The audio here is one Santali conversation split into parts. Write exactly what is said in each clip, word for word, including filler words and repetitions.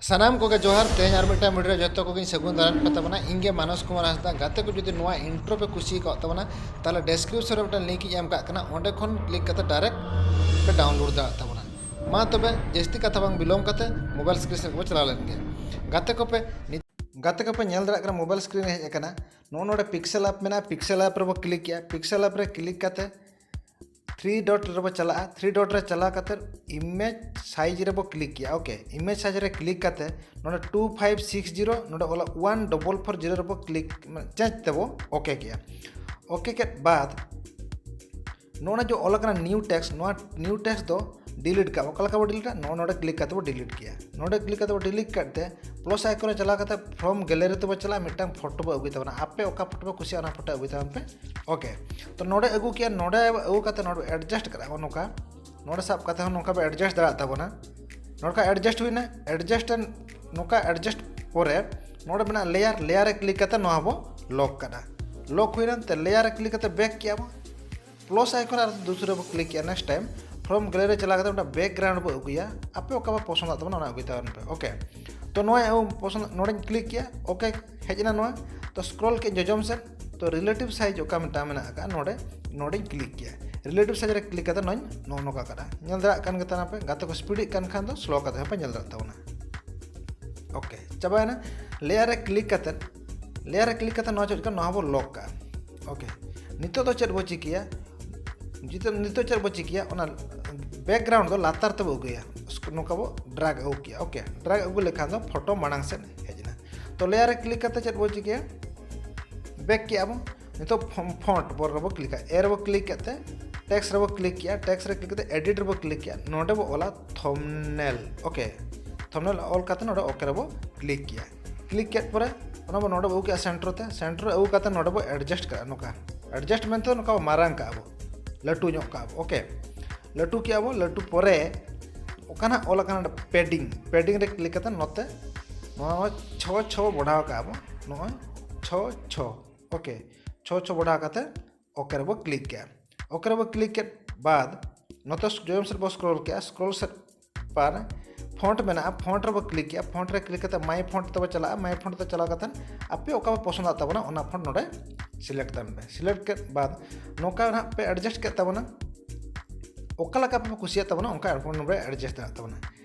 ᱥᱟᱱᱟᱢ ᱠᱚᱜᱮ ᱡᱚᱦᱟᱨ᱾ ᱛᱮᱦᱮᱧ ᱟᱨ ᱢᱤᱫᱴᱟᱝ ᱵᱷᱤᱰᱤᱭᱳ ᱨᱮ ᱡᱚᱛᱚ ᱠᱚᱜᱮᱧ ᱥᱟᱹᱜᱩᱱ ᱫᱟᱨᱟᱢ ᱯᱮ ᱛᱟᱵᱚᱱᱟ᱾ ᱤᱧ ᱜᱮ ᱢᱟᱱᱚᱥ ᱠᱩᱢᱟᱨ ᱦᱟᱸᱥᱫᱟ᱾ ᱜᱟᱛᱮ ᱠᱚ, ᱡᱩᱫᱤ ᱱᱚᱣᱟ ᱤᱱᱴᱨᱳ ᱯᱮ ᱠᱩᱥᱤ ᱟᱠᱟᱫ ᱛᱟᱵᱚᱱᱟ, ᱛᱟᱦᱚᱞᱮ ᱰᱮᱥᱠᱨᱤᱯᱥᱚᱱ ᱨᱮ ᱢᱤᱫᱴᱟᱝ ᱞᱤᱝᱠ ᱤᱧ ᱮᱢ ᱠᱟᱜ ᱠᱟᱱᱟ, ᱚᱸᱰᱮ ᱠᱷᱚᱱ ᱠᱞᱤᱠ ᱠᱟᱛᱮ ᱰᱟᱭᱨᱮᱠᱴ ᱯᱮ ᱰᱟᱣᱩᱱᱞᱳᱰ ᱫᱟᱲᱮᱭᱟᱜ ᱛᱟᱵᱚᱱᱟ᱾ ᱢᱟ ᱛᱚᱵᱮ ᱡᱟᱹᱥᱛᱤ ᱠᱟᱛᱷᱟ ᱵᱟᱝ ᱵᱤᱞᱚᱢ ᱠᱟᱛᱮ ᱢᱳᱵᱟᱭᱤᱞ ᱥᱠᱨᱤᱱ ᱥᱮᱫ ᱵᱚ ᱪᱟᱞᱟᱣ ᱞᱮᱱ ᱜᱮ᱾ ᱜᱟᱛᱮ ᱠᱚᱯᱮ ᱱᱤᱛ-, ᱜᱟᱛᱮ ᱠᱚᱯᱮ ᱧᱮᱞ ᱫᱟᱲᱮᱭᱟᱜ ᱠᱟᱱᱟ, ᱢᱳᱵᱟᱭᱤᱞ ᱥᱠᱨᱤᱱ ᱨᱮ ᱦᱮᱡ ᱟᱠᱟᱱᱟ᱾ ᱱᱚᱜᱼᱚ ᱱᱚᱰᱮ ᱯᱤᱠᱥᱮᱞ ᱟᱯ ᱢᱮᱱᱟᱜᱼᱟ, ᱯᱤᱠᱥᱮᱞ ᱟᱯ ᱨᱮᱵᱚ ᱠᱞᱤᱠ ᱠᱮᱜᱼᱟ᱾ ᱯᱤᱠᱥᱮᱞ ᱟᱯ ᱨᱮ ᱠᱞᱤᱠ ᱠᱟᱛᱮ ᱛᱷᱨᱤ ᱰᱚᱴ ᱨᱮᱵᱚ ᱪᱟᱞᱟᱜᱼᱟ᱾ ᱛᱷᱨᱤ ᱰᱚᱴ ᱨᱮ ᱪᱟᱞᱟᱣ ᱠᱟᱛᱮ ᱤᱢᱮᱡᱽ ᱥᱟᱭᱤᱡᱽ ᱨᱮᱵᱚ ᱠᱞᱤᱠ ᱠᱮᱜᱼᱟ᱾ ᱳᱠᱮ, ᱤᱢᱮᱡᱽ ᱥᱟᱭᱤᱡᱽ ᱨᱮ ᱠᱞᱤᱠ ᱠᱟᱛᱮ ᱱᱚᱰᱮ ᱴᱩ ᱯᱷᱟᱭᱤᱵᱷ ᱥᱤᱠᱥ ᱡᱤᱨᱳ, ᱱᱚᱰᱮ ᱚᱞᱟ ᱚᱣᱟᱱ ᱰᱚᱵᱚᱞ ᱯᱷᱳᱨ ᱡᱤᱨᱳ ᱨᱮᱵᱚ ᱠᱞᱤᱠ, ᱪᱮᱧᱡᱽ ᱛᱮᱵᱚ ᱳᱠᱮ ᱠᱮᱜᱼᱟ᱾ ᱳᱠᱮ ᱠᱮᱫ ᱵᱟᱫ ᱱᱚᱰᱮ ᱡᱮ ᱚᱞ ᱟᱠᱟᱱᱟ ᱱᱤᱭᱩ ᱴᱮᱠᱥᱴ, ᱱᱚᱣᱟ ᱱᱤᱭᱩ ᱴᱮᱠᱥᱴ ᱫᱚ ᱰᱤᱞᱤᱴ ᱠᱟᱜ᱾ ᱚᱠᱟ ᱞᱮᱠᱟ ᱵᱚ ᱰᱤᱞᱤᱴᱟ? ᱱᱚᱜᱼᱚ ᱱᱚᱰᱮ ᱠᱞᱤᱠ ᱠᱟᱛᱮ ᱵᱚ ᱰᱤᱞᱤᱴ ᱠᱮᱜᱼᱟ᱾ ᱱᱚᱰᱮ ᱠᱞᱤᱠ ᱠᱟᱛᱮ ᱵᱚ ᱰᱤᱞᱤᱴ ᱠᱟᱜ ᱛᱮ ᱯᱞᱟᱥ ᱟᱭᱠᱚᱱ ᱨᱮ ᱪᱟᱞᱟᱣ ᱠᱟᱛᱮ ᱯᱷᱨᱚᱢ ᱜᱮᱞᱟᱨᱤ ᱛᱮᱵᱚ ᱪᱟᱞᱟᱜᱼᱟ, ᱢᱤᱫᱴᱟᱝ ᱯᱷᱳᱴᱳ ᱵᱚ ᱟᱹᱜᱩᱭ ᱛᱟᱵᱚᱱᱟ᱾ ᱟᱯᱮ ᱚᱠᱟ ᱯᱷᱳᱴᱳ ᱯᱮ ᱠᱩᱥᱤᱭᱟᱜᱼᱟ, ᱚᱱᱟ ᱯᱷᱳᱴᱳ ᱟᱹᱜᱩᱭ ᱛᱟᱵᱚᱱ ᱯᱮ᱾ ᱳᱠᱮ, ᱛᱚ ᱱᱚᱰᱮ ᱟᱹᱜᱩ ᱠᱮᱜᱼᱟ, ᱱᱚᱰᱮ ᱟᱹᱜᱩ ᱠᱟᱛᱮ ᱱᱚᱰᱮ ᱮᱰᱡᱟᱥᱴ ᱠᱟᱜᱼᱟ᱾ ᱱᱚᱜᱼᱚ ᱱᱚᱝᱠᱟ, ᱱᱚᱰᱮ ᱥᱟᱵ ᱠᱟᱛᱮ ᱦᱚᱸ ᱱᱚᱝᱠᱟ ᱵᱚ ᱮᱰᱡᱟᱥᱴ ᱫᱟᱲᱮᱭᱟᱜ ᱛᱟᱵᱚᱱᱟ᱾ ᱱᱚᱰᱮ ᱠᱷᱚᱱ ᱮᱰᱡᱟᱥᱴ ᱦᱩᱭᱱᱟ, ᱮᱰᱡᱟᱥᱴ ᱮᱱ, ᱱᱚᱝᱠᱟ ᱮᱰᱡᱟᱥᱴ ᱯᱚᱨᱮ ᱱᱚᱰᱮ ᱢᱮᱱᱟᱜᱼᱟ ᱞᱮᱭᱟᱨ, ᱞᱮᱭᱟᱨ ᱨᱮ ᱠᱞᱤᱠ ᱠᱟᱛᱮ ᱱᱚᱣᱟ ᱵᱚ ᱞᱚᱠ ᱠᱟᱫᱟ᱾ ᱞᱚᱠ ᱦᱩᱭᱱᱟ, ᱛᱮ ᱞᱮᱭᱟᱨ ᱨᱮ ᱠᱞᱤᱠ ᱠᱟᱛᱮ ᱵᱮᱠ ᱠᱮᱜᱼᱟ ᱵᱚ᱾ ᱯᱞᱟᱥ ᱟᱭᱠᱚᱱ ᱟᱨ ᱫᱩᱥᱨᱟ ᱵᱚ ᱠᱞᱤᱠ ᱠᱮᱜᱼᱟ᱾ ᱱᱮᱠᱥᱴ ᱴᱟᱭᱤᱢ ᱯᱷᱨᱚᱢ ᱜᱮᱞᱟᱨᱤ ᱨᱮ ᱪᱟᱞᱟᱣ ᱠᱟᱛᱮ ᱢᱤᱫᱴᱟᱝ ᱵᱮᱠᱜᱨᱟᱣᱩᱱᱰ ᱵᱚ ᱟᱹᱜᱩᱭᱟ᱾ ᱟᱯᱮ ᱚᱠᱟ ᱯᱮ ᱯᱚᱥᱚᱸᱫᱟᱜ ᱛᱟᱵᱚᱱᱟ, ᱚᱱᱟ ᱟᱹᱜᱩᱭ ᱛᱟᱵᱚᱱ ᱯᱮ᱾ ᱳᱠᱮ, ᱛᱚ ᱱᱚᱣᱟ ᱟᱹᱜᱩ ᱯᱚᱥᱚᱸᱫ, ᱱᱚᱰᱮᱧ ᱠᱞᱤᱠ ᱠᱮᱜᱼᱟ᱾ ᱳᱠᱮ, ᱦᱮᱡ ᱮᱱᱟ ᱱᱚᱣᱟ᱾ ᱛᱚ ᱥᱠᱨᱚᱞ ᱠᱮᱜᱼᱟᱹᱧ ᱡᱚᱡᱚᱢ ᱥᱮᱫ᱾ ᱛᱚ ᱨᱤᱞᱮᱴᱤᱵᱷ ᱥᱟᱭᱤᱡᱽ ᱚᱠᱟ ᱢᱤᱫᱴᱟᱝ ᱢᱮᱱᱟᱜ ᱟᱠᱟᱫ, ᱱᱚᱰᱮ, ᱱᱚᱰᱮᱧ ᱠᱞᱤᱠ ᱠᱮᱜᱼᱟ᱾ ᱨᱤᱞᱮᱴᱤᱵᱷ ᱥᱟᱭᱤᱡᱽ ᱨᱮ ᱠᱞᱤᱠ ᱠᱟᱛᱮ ᱱᱚᱣᱟᱧ ᱱᱚᱜᱼᱚ ᱱᱚᱝᱠᱟ ᱠᱟᱫᱟ᱾ ᱧᱮᱞ ᱫᱟᱲᱮᱭᱟᱜ ᱠᱟᱱ ᱜᱮ ᱛᱟᱦᱮᱱᱟ ᱯᱮ, ᱜᱟᱛᱮ ᱠᱚ ᱥᱯᱤᱰᱤᱜ ᱠᱟᱱ ᱠᱷᱟᱱ ᱫᱚ ᱥᱞᱳ ᱠᱟᱛᱮ ᱦᱚᱸᱯᱮ ᱧᱮᱞ ᱫᱟᱲᱮᱭᱟᱜ ᱛᱟᱵᱚᱱᱟ᱾ ᱳᱠᱮ, ᱪᱟᱵᱟᱭᱮᱱᱟ᱾ ᱞᱮᱭᱟᱨ ᱨᱮ ᱠᱞᱤᱠ ᱠᱟᱛᱮ, ᱞᱮᱭᱟᱨ ᱨᱮ ᱠᱞᱤᱠ ᱠᱟᱛᱮ ᱱᱚᱣᱟ ᱪᱮᱫ ᱞᱮᱠᱟ, ᱱᱚᱣᱟ ᱵᱚ ᱞᱚᱠ ᱠᱟᱜᱼᱟ᱾ ᱳᱠᱮ, ᱱᱤᱛᱚᱜ ᱫᱚ ᱪᱮᱫ ᱵᱚ ᱪᱤᱠᱟᱹᱭᱟ? ᱱᱤᱛᱚᱜ, ᱱᱤᱛᱚᱜ ᱪᱮᱫ ᱵᱚ ᱪᱤᱠᱟᱹᱭᱟ? ᱚᱱᱟ ᱵᱮᱠᱜᱨᱟᱣᱩᱱᱰ ᱫᱚ ᱞᱟᱛᱟᱨ ᱛᱮᱵᱚ ᱟᱹᱜᱩᱭᱟ᱾ ᱱᱚᱝᱠᱟ ᱵᱚ ᱰᱨᱟᱜᱽ ᱟᱹᱜᱩ ᱠᱮᱜᱼᱟ᱾ ᱳᱠᱮ, ᱰᱨᱟᱜᱽ ᱟᱹᱜᱩ ᱞᱮᱠᱷᱟᱱ ᱫᱚ ᱯᱷᱳᱴᱳ ᱢᱟᱲᱟᱝ ᱥᱮᱫ ᱦᱮᱡ ᱮᱱᱟ᱾ ᱛᱚ ᱞᱮᱭᱟᱨ ᱨᱮ ᱠᱞᱤᱠ ᱠᱟᱛᱮ ᱪᱮᱫ ᱵᱚ ᱪᱤᱠᱟᱹᱭᱟ? ᱵᱮᱠ ᱠᱮᱜᱼᱟ ᱵᱚ᱾ ᱱᱤᱛᱚᱜ ᱯᱷᱚ-, ᱯᱷᱚᱱᱴ ᱵᱚᱨ ᱨᱮᱵᱚ ᱠᱞᱤᱠᱟ, ᱮ ᱨᱮᱵᱚ ᱠᱞᱤᱠ ᱠᱮᱫ ᱛᱮ ᱴᱮᱠᱥᱴ ᱨᱮᱵᱚ ᱠᱞᱤᱠ ᱠᱮᱜᱼᱟ᱾ ᱴᱮᱠᱥᱴ ᱨᱮ ᱠᱞᱤᱠ ᱠᱟᱛᱮ ᱮᱰᱤᱴ ᱨᱮᱵᱚ ᱠᱞᱤᱠ ᱠᱮᱜᱼᱟ᱾ ᱱᱚᱰᱮ ᱵᱚ ᱚᱞᱟ ᱛᱷᱚᱢᱵᱱᱮᱞ᱾ ᱳᱠᱮ, ᱛᱷᱚᱢᱵᱱᱮᱞ ᱚᱞ ᱠᱟᱛᱮ ᱱᱚᱰᱮ ᱳᱠᱮ ᱨᱮᱵᱚ ᱠᱞᱤᱠ ᱠᱮᱜᱼᱟ᱾ ᱠᱞᱤᱠ ᱠᱮᱫ ᱯᱚᱨᱮ ᱚᱱᱟ ᱵᱚ ᱱᱚᱰᱮ ᱵᱚ ᱟᱹᱜᱩ ᱠᱮᱜᱼᱟ ᱥᱮᱱᱴᱟᱨ ᱛᱮ᱾ ᱥᱮᱱᱴᱟᱨ ᱨᱮ ᱟᱹᱜᱩ ᱠᱟᱛᱮ ᱱᱚᱰᱮ ᱵᱚ ᱮᱰᱡᱟᱥᱴ ᱠᱟᱜᱼᱟ᱾ ᱱᱚᱝᱠᱟ ᱮᱰᱡᱟᱥᱴ ᱢᱮᱱᱛᱮ ᱱᱚᱝᱠᱟ ᱵᱚ ᱢᱟᱨᱟᱝ ᱠᱟᱜᱼᱟ ᱵᱚ, ᱞᱟᱹᱴᱩ ᱧᱚᱜ ᱠᱟᱜᱼᱟ ᱵᱚ᱾ ᱳᱠᱮ, ᱞᱟᱹᱴᱩ ᱠᱮᱜᱼᱟ ᱵᱚ᱾ ᱞᱟᱹᱴᱩ ᱯᱚᱨᱮ ᱚᱠᱟ ᱱᱟᱜ ᱚᱞ ᱟᱠᱟᱱᱟ ᱯᱮᱰᱤᱝ, ᱯᱮᱰᱤᱝ ᱨᱮ ᱠᱞᱤᱠ ᱠᱟᱛᱮ ᱱᱚᱛᱮ ᱱᱚᱣᱟ ᱪᱷᱚ ᱪᱷᱚ ᱵᱚᱲᱦᱟᱣ ᱠᱟᱜᱼᱟ ᱵᱚ, ᱱᱚᱜᱼᱚᱭ ᱪᱷᱚ ᱪᱷᱚ᱾ ᱳᱠᱮ, ᱪᱷᱚ ᱪᱷᱚ ᱵᱚᱲᱦᱟᱣ ᱠᱟᱛᱮ ᱳᱠᱮ ᱨᱮᱵᱚ ᱠᱞᱤᱠ ᱠᱮᱜᱼᱟ᱾ ᱳᱠᱮ ᱨᱮᱵᱚ ᱠᱞᱤᱠ ᱠᱮᱫ ᱵᱟᱫ ᱱᱚᱛᱮ ᱡᱚᱡᱚᱢ ᱥᱮᱫ ᱵᱚ ᱥᱠᱨᱚᱞ ᱠᱮᱜᱼᱟ᱾ ᱥᱠᱨᱚᱞ ᱥᱮᱫ ᱯᱟᱨ ᱯᱷᱚᱱᱴ ᱢᱮᱱᱟᱜᱼᱟ, ᱯᱷᱚᱱᱴ ᱨᱮᱵᱚ ᱠᱞᱤᱠ ᱠᱮᱜᱼᱟ᱾ ᱯᱷᱚᱱᱴ ᱨᱮ ᱠᱞᱤᱠ ᱠᱟᱛᱮ ᱢᱟᱭ ᱯᱷᱚᱱᱴ ᱛᱮᱵᱚ ᱪᱟᱞᱟᱜᱼᱟ᱾ ᱢᱟᱭ ᱯᱷᱚᱱᱴ ᱛᱮ ᱪᱟᱞᱟᱣ ᱠᱟᱛᱮ ᱟᱯᱮ ᱚᱠᱟ ᱯᱮ ᱯᱚᱥᱚᱸᱫᱟᱜ ᱛᱟᱵᱚᱱᱟ, ᱚᱱᱟ ᱯᱷᱚᱱᱴ ᱱᱚᱰᱮ ᱥᱤᱞᱮᱠᱴ ᱛᱟᱵᱚᱱ ᱯᱮ᱾ ᱥᱤᱞᱮᱠᱴ ᱠᱮᱫ ᱵᱟᱫ ᱱᱚᱝᱠᱟ ᱱᱟᱦᱟᱜ ᱯᱮ ᱮᱰᱡᱟᱥᱴ ᱠᱮᱫ ᱛᱟᱵᱚᱱᱟ, ᱚᱠᱟ ᱞᱮᱠᱟ ᱯᱮ ᱠᱩᱥᱤᱭᱟᱜ ᱛᱟᱵᱚᱱᱟ, ᱚᱱᱠᱟ ᱯᱷᱚᱱᱴ ᱱᱚᱰᱮ ᱮᱰᱡᱟᱥᱴ ᱫᱟᱲᱮᱭᱟᱜ ᱛᱟᱵᱚᱱᱟ᱾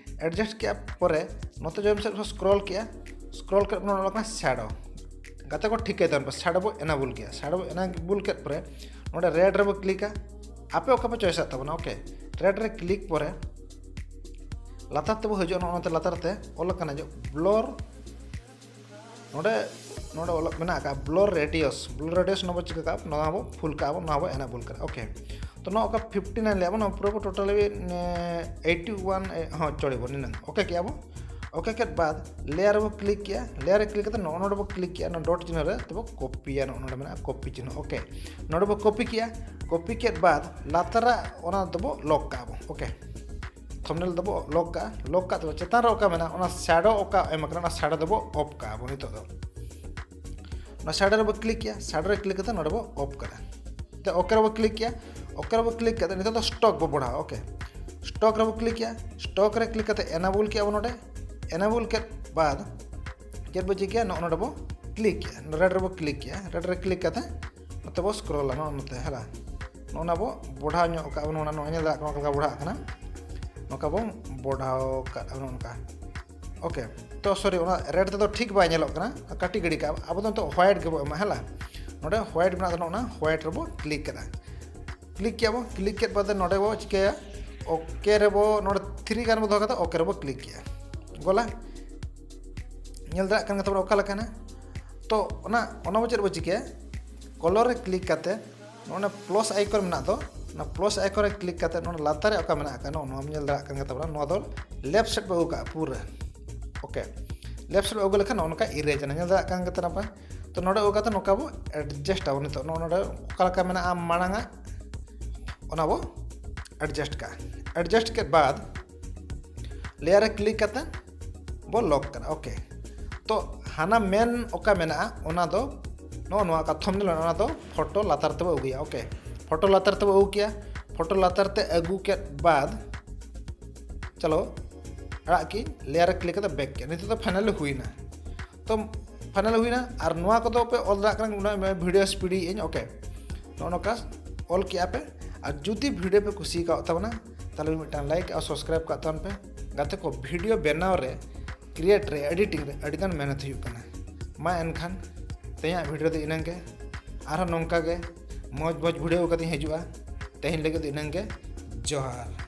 ᱮᱰᱡᱟᱥᱴ ᱠᱮᱫᱼᱟ ᱯᱚᱨᱮ ᱱᱚᱛᱮ ᱡᱚᱭᱮᱱ ᱥᱮᱫ ᱯᱮ ᱥᱠᱨᱚᱞ ᱠᱮᱜᱼᱟ᱾ ᱥᱠᱨᱚᱞ ᱠᱮᱫ ᱱᱚᱰᱮ ᱚᱞ ᱠᱟᱱᱟ ᱥᱮᱰᱳ᱾ ᱜᱟᱛᱮ ᱠᱚ ᱴᱷᱤᱠᱟᱹᱭ ᱛᱟᱵᱚᱱ ᱯᱮ, ᱥᱮᱰᱳ ᱵᱚ ᱮᱱᱮᱵᱚᱞ ᱠᱮᱜᱼᱟ᱾ ᱥᱮᱰᱳ ᱵᱚ ᱮᱱᱮᱵᱚᱞ ᱠᱮᱫ ᱯᱚᱨᱮ ᱱᱚᱰᱮ ᱨᱮᱰ ᱨᱮᱵᱚ ᱠᱞᱤᱠᱟ᱾ ᱟᱯᱮ ᱚᱠᱟ ᱯᱮ ᱪᱚᱭᱮᱥᱟᱜ ᱛᱟᱵᱚᱱᱟ, ᱳᱠᱮ᱾ ᱨᱮᱰ ᱨᱮ ᱠᱞᱤᱠ ᱯᱚᱨᱮ ᱞᱟᱛᱟᱨ ᱛᱮᱵᱚ ᱦᱤᱡᱩᱜᱼᱟ᱾ ᱱᱚᱜᱼᱚ ᱱᱚᱛᱮ ᱞᱟᱛᱟᱨ ᱛᱮ ᱚᱞ ᱟᱠᱟᱱᱟ ᱡᱮ ᱵᱞᱚᱨ, ᱱᱚᱰᱮ ᱱᱚᱰᱮ ᱚᱞ ᱢᱮᱱᱟᱜ ᱟᱠᱟᱫ ᱵᱞᱚᱨ ᱨᱮᱰᱤᱭᱟᱥ᱾ ᱵᱞᱚᱨ ᱨᱮᱰᱤᱭᱟᱥ ᱱᱚᱣᱟ ᱵᱚ ᱪᱤᱠᱟᱹ ᱠᱟᱜᱼᱟ, ᱱᱚᱣᱟ ᱵᱚ ᱯᱷᱩᱞ ᱠᱟᱜᱼᱟ ᱵᱚ, ᱱᱚᱣᱟ ᱵᱚ ᱮᱱᱮᱵᱚᱞ ᱠᱟᱜᱼᱟ, ᱳᱠᱮ᱾ ᱛᱚ ᱱᱚᱣᱟ ᱚᱠᱟ ᱯᱷᱤᱯᱴᱤ ᱱᱟᱭᱤᱱ ᱞᱟᱹᱭᱟ ᱵᱚ, ᱱᱚᱣᱟ ᱯᱩᱨᱟᱹ ᱵᱚ ᱴᱳᱴᱟᱞᱤ ᱮᱭᱤᱴᱤ ᱳᱣᱟᱱ, ᱦᱚᱸ ᱪᱚᱲᱤ ᱵᱚ ᱱᱤᱱᱟᱹᱝ, ᱳᱠᱮ ᱠᱮᱜᱼᱟ ᱵᱚ᱾ ᱳᱠᱮ ᱠᱮᱫ ᱵᱟᱫ ᱞᱮᱭᱟᱨ ᱨᱮᱵᱚ ᱠᱞᱤᱠ ᱠᱮᱜᱼᱟ᱾ ᱞᱮᱭᱟᱨ ᱨᱮ ᱠᱞᱤᱠ ᱠᱟᱛᱮ ᱱᱚᱜᱼᱚ ᱱᱚᱰᱮ ᱵᱚ ᱠᱞᱤᱠ ᱠᱮᱜᱼᱟ, ᱱᱚᱣᱟ ᱰᱚᱴ ᱪᱤᱱᱦᱟᱹ ᱨᱮ ᱛᱮᱵᱚ ᱠᱚᱯᱤᱭᱟ᱾ ᱱᱚᱜᱼᱚ ᱱᱚᱰᱮ ᱢᱮᱱᱟᱜᱼᱟ ᱠᱚᱯᱤ ᱪᱤᱱᱦᱟᱹ, ᱳᱠᱮ᱾ ᱱᱚᱰᱮ ᱵᱚ ᱠᱚᱯᱤ ᱠᱮᱜᱼᱟ᱾ ᱠᱚᱯᱤ ᱠᱮᱫ ᱵᱟᱫ ᱞᱟᱛᱟᱨᱟᱜ ᱚᱱᱟ ᱫᱚᱵᱚ ᱞᱚᱠ ᱠᱟᱜᱼᱟ ᱵᱚ, ᱳᱠᱮ᱾ ᱛᱷᱟᱢᱵᱱᱮᱞ ᱫᱚᱵᱚ ᱞᱚᱠ ᱠᱟᱜᱼᱟ᱾ ᱞᱚᱠ ᱠᱟᱜ ᱛᱮᱵᱚ ᱪᱮᱛᱟᱱ ᱨᱮ ᱚᱠᱟ ᱢᱮᱱᱟᱜᱼᱟ, ᱚᱱᱟ ᱥᱮᱰᱳ ᱚᱠᱟ ᱮᱢ ᱟᱠᱟᱱᱟ, ᱚᱱᱟ ᱥᱮᱰᱳ ᱫᱚᱵᱚ ᱚᱯᱷ ᱠᱟᱜᱼᱟ ᱵᱚ ᱱᱤᱛᱚᱜ ᱫᱚ᱾ ᱚᱱᱟ ᱥᱮᱰᱳ ᱨᱮᱵᱚ ᱠᱞᱤᱠ ᱠᱮᱜᱼᱟ᱾ ᱥᱮᱰᱳ ᱨᱮ ᱠᱞᱤᱠ ᱠᱟᱛᱮ ᱱᱚᱰᱮ ᱵᱚ ᱚᱯᱷ ᱠᱟᱜᱼᱟ᱾ ᱛᱮ ᱳᱠᱮ ᱨᱮᱵᱚ ᱠᱞᱤᱠ ᱠᱮᱜᱼᱟ᱾ ᱳᱠᱮ ᱨᱮᱵᱚ ᱠᱞᱤᱠ ᱠᱟᱛᱮ ᱱᱤᱛᱚᱜ ᱫᱚ ᱥᱴᱚᱠ ᱵᱚ ᱵᱚᱲᱦᱟᱣᱟ, ᱳᱠᱮ᱾ ᱥᱴᱚᱠ ᱨᱮᱵᱚ ᱠᱞᱤᱠ ᱠᱮᱜᱼᱟ᱾ ᱥᱴᱚᱠ ᱨᱮ ᱠᱞᱤᱠ ᱠᱟᱛᱮ ᱮᱱᱮᱵᱚᱞ ᱠᱮᱜᱼᱟ ᱵᱚ ᱱᱚᱰᱮ᱾ ᱮᱱᱮᱵᱚᱞ ᱠᱮᱫ ᱵᱟᱫ ᱪᱮᱫ ᱵᱚ ᱪᱤᱠᱟᱹᱭᱟ, ᱱᱚᱜᱼᱚ ᱱᱚᱰᱮ ᱵᱚ ᱠᱞᱤᱠ ᱠᱮᱜᱼᱟ᱾ ᱨᱮᱰ ᱨᱮᱵᱚ ᱠᱞᱤᱠ ᱠᱮᱜᱼᱟ᱾ ᱨᱮᱰ ᱨᱮ ᱠᱞᱤᱠ ᱠᱟᱛᱮ ᱱᱚᱛᱮ ᱵᱚ ᱥᱠᱨᱚᱞᱟ, ᱱᱚᱜᱼᱚ ᱱᱚᱛᱮ, ᱦᱮᱞᱟ᱾ ᱱᱚᱜᱼᱚ ᱱᱟ ᱵᱚ ᱵᱚᱲᱦᱟᱣ ᱧᱚᱜ ᱠᱟᱜᱼᱟ ᱵᱚ, ᱱᱚᱜᱼᱚ ᱱᱟ ᱱᱚᱜᱼᱚᱭ ᱧᱮᱞ ᱫᱟᱲᱮᱭᱟᱜ ᱠᱟᱱᱟ ᱚᱠᱟ ᱞᱮᱠᱟ ᱵᱚᱲᱦᱟᱜ ᱠᱟᱱᱟ, ᱱᱚᱝᱠᱟ ᱵᱚ ᱵᱚᱲᱦᱟᱣ ᱠᱟᱜᱼᱟ, ᱱᱚᱜᱼᱚ ᱱᱚᱝᱠᱟ᱾ ᱳᱠᱮ, ᱛᱚ ᱥᱚᱨᱤ, ᱚᱱᱟ ᱨᱮᱰ ᱛᱮᱫᱚ ᱴᱷᱤᱠ ᱵᱟᱭ ᱧᱮᱞᱚᱜ ᱠᱟᱱᱟ, ᱠᱟᱹᱴᱤᱡ ᱜᱤᱰᱤ ᱠᱟᱜᱼᱟ᱾ ᱟᱵᱚ ᱫᱚ ᱱᱤᱛᱚᱜ ᱦᱳᱣᱟᱭᱤᱴ ᱜᱮᱵᱚ ᱮᱢᱟ, ᱦᱮᱞᱟ᱾ ᱱᱚᱰᱮ ᱦᱳᱣᱟᱭᱤᱴ ᱢᱮᱱᱟᱜ ᱫᱚ, ᱱᱚᱜᱼᱚ ᱱᱟ ᱦᱳᱣᱟᱭᱤᱴ ᱨᱮᱵᱚ ᱠᱞᱤᱠ ᱠᱮᱫᱟ᱾ ᱠᱞᱤᱠ ᱠᱮᱜᱼᱟ ᱵᱚ, ᱠᱞᱤᱠ ᱠᱮᱫ ᱵᱟᱫᱮ ᱱᱚᱰᱮ ᱵᱚ ᱪᱤᱠᱟᱹᱭᱟ, ᱳᱠᱮ ᱨᱮᱵᱚ, ᱱᱚᱰᱮ ᱛᱷᱨᱤ ᱜᱟᱱ ᱵᱚ ᱫᱚᱦᱚ ᱠᱟᱛᱮ ᱳᱠᱮ ᱨᱮᱵᱚ ᱠᱞᱤᱠ ᱠᱮᱜᱼᱟ᱾ ᱜᱚᱞᱟ, ᱧᱮᱞ ᱫᱟᱲᱮᱭᱟᱜ ᱠᱟᱱ ᱜᱮ ᱛᱟᱵᱚᱱᱟ ᱚᱠᱟ ᱞᱮᱠᱟᱱᱟ᱾ ᱛᱚ ᱚᱱᱟ, ᱚᱱᱟ ᱵᱚ ᱪᱮᱫ ᱵᱚ ᱪᱤᱠᱟᱹᱭᱟ, ᱠᱚᱞᱚᱨ ᱨᱮ ᱠᱞᱤᱠ ᱠᱟᱛᱮ ᱱᱚᱜᱼᱚ ᱱᱟ ᱯᱞᱟᱥ ᱟᱭᱠᱚᱱ ᱢᱮᱱᱟᱜ ᱫᱚ, ᱚᱱᱟ ᱯᱞᱟᱥ ᱟᱭᱠᱚᱱ ᱨᱮ ᱠᱞᱤᱠ ᱠᱟᱛᱮ ᱱᱚᱜᱼᱚ ᱱᱟ ᱞᱟᱛᱟᱨ ᱨᱮ ᱚᱠᱟ ᱢᱮᱱᱟᱜ ᱟᱠᱟᱫ, ᱱᱚᱜᱼᱚ ᱱᱚᱣᱟ ᱧᱮᱞ ᱫᱟᱲᱮᱭᱟᱜ ᱠᱟᱱ ᱜᱮ ᱛᱟᱵᱚᱱᱟ, ᱱᱚᱣᱟ ᱫᱚ ᱞᱮᱯᱷᱴ ᱥᱮᱫ ᱵᱚ ᱟᱹᱜᱩ ᱠᱟᱜᱼᱟ ᱯᱩᱨᱟᱹ᱾ ᱳᱠᱮ, ᱞᱮᱯᱷᱴ ᱥᱮᱫ ᱵᱚ ᱟᱹᱜᱩ ᱞᱮᱠᱷᱟᱱ ᱱᱚᱜᱼᱚ ᱱᱚᱝᱠᱟ ᱤᱨᱮᱡᱽ ᱮᱱᱟ, ᱧᱮᱞ ᱫᱟᱲᱮᱭᱟᱜ ᱠᱟᱱ ᱜᱮ ᱛᱟᱵᱚᱱᱟ ᱯᱮ᱾ ᱛᱚ ᱱᱚᱰᱮ ᱟᱹᱜᱩ ᱠᱟᱛᱮ ᱱᱚᱝᱠᱟ ᱵᱚ ᱮᱰᱡᱟᱥᱴ ᱟᱵᱚ᱾ ᱱᱤᱛᱚᱜ ᱱᱚᱜᱼᱚ ᱱᱚᱰᱮ ᱚᱠᱟ ᱞᱮᱠᱟ ᱢᱮᱱᱟᱜᱼᱟ ᱢᱟᱲᱟᱝ ᱟᱜ, ᱚᱱᱟ ᱵᱚ ᱮᱰᱡᱟᱥᱴ ᱠᱟᱜᱼᱟ᱾ ᱮᱰᱡᱟᱥᱴ ᱠᱮᱫ ᱵᱟᱫ ᱞᱮᱭᱟᱨ ᱨᱮ ᱠᱞᱤᱠ ᱠᱟᱛᱮ ᱵᱚ ᱞᱚᱠ ᱠᱟᱜᱼᱟ᱾ ᱳᱠᱮ, ᱛᱚ ᱦᱟᱱᱟ ᱢᱮᱱ ᱚᱠᱟ ᱢᱮᱱᱟᱜᱼᱟ, ᱚᱱᱟ ᱫᱚ ᱱᱚᱜᱼᱚ ᱱᱚᱣᱟ ᱚᱠᱟ ᱛᱷᱟᱢᱵᱱᱮᱞ, ᱚᱱᱟ ᱫᱚ ᱯᱷᱳᱴᱳ ᱞᱟᱛᱟᱨ ᱛᱮᱵᱚ ᱟᱹᱜᱩᱭᱟ᱾ ᱳᱠᱮ, ᱯᱷᱳᱴᱳ ᱞᱟᱛᱟᱨ ᱛᱮᱵᱚ ᱟᱹᱜᱩ ᱠᱮᱜᱼᱟ᱾ ᱯᱷᱳᱴᱳ ᱞᱟᱛᱟᱨ ᱛᱮ ᱟᱹᱜᱩ ᱠᱮᱫ ᱵᱟᱫ, ᱪᱚᱞᱚ, ᱟᱲᱟᱜ ᱠᱮᱫᱟᱹᱧ, layer ᱨᱮ click ᱠᱟᱛᱮ back ᱠᱮᱫ᱾ ᱱᱤᱛᱚᱜ ᱫᱚ final ᱦᱩᱭᱱᱟ᱾ ᱛᱚ final ᱦᱩᱭᱱᱟ᱾ ᱟᱨ ᱱᱚᱣᱟ ᱠᱚᱫᱚ ᱯᱮ ᱚᱞ ᱫᱟᱲᱮᱭᱟᱜ ᱠᱟᱱᱟ, ᱚᱱᱟ video speed ᱤᱧ, OK, ᱱᱚᱜᱼᱚ ᱱᱚᱝᱠᱟ ᱚᱞ ᱠᱮᱜᱼᱟ ᱯᱮ᱾ ᱟᱨ ᱡᱩᱫᱤ video ᱯᱮ ᱠᱩᱥᱤ ᱠᱟᱣ ᱛᱟᱵᱚᱱᱟ, ᱛᱟᱦᱚᱞᱮ ᱢᱤᱫᱴᱟᱝ like ᱟᱨ subscribe ᱠᱟᱜ ᱛᱟᱵᱚᱱ ᱯᱮ᱾ ᱜᱟᱛᱮ ᱠᱚ, video ᱵᱮᱱᱟᱣ ᱨᱮ, create ᱨᱮ, editing ᱨᱮ ᱟᱹᱰᱤᱜᱟᱱ ᱢᱮᱦᱱᱚᱛ ᱦᱩᱭᱩᱜ ᱠᱟᱱᱟ᱾ ᱢᱟ ᱮᱱᱠᱷᱟᱱ ᱛᱮᱦᱮᱧᱟᱜ video ᱫᱚ ᱤᱱᱟᱹᱝ ᱜᱮ᱾ ᱟᱨᱦᱚᱸ ᱱᱚᱝᱠᱟ ᱜᱮ ᱢᱚᱡᱽ ᱢᱚᱡᱽ video ᱠᱟᱛᱮᱧ ᱦᱤᱡᱩᱜᱼᱟ᱾ ᱛᱮᱦᱮᱧ ᱞᱟᱹᱜᱤᱫ ᱫᱚ ᱤᱱᱟᱹᱝ ᱜᱮ᱾ ᱡᱚᱦᱟᱨ᱾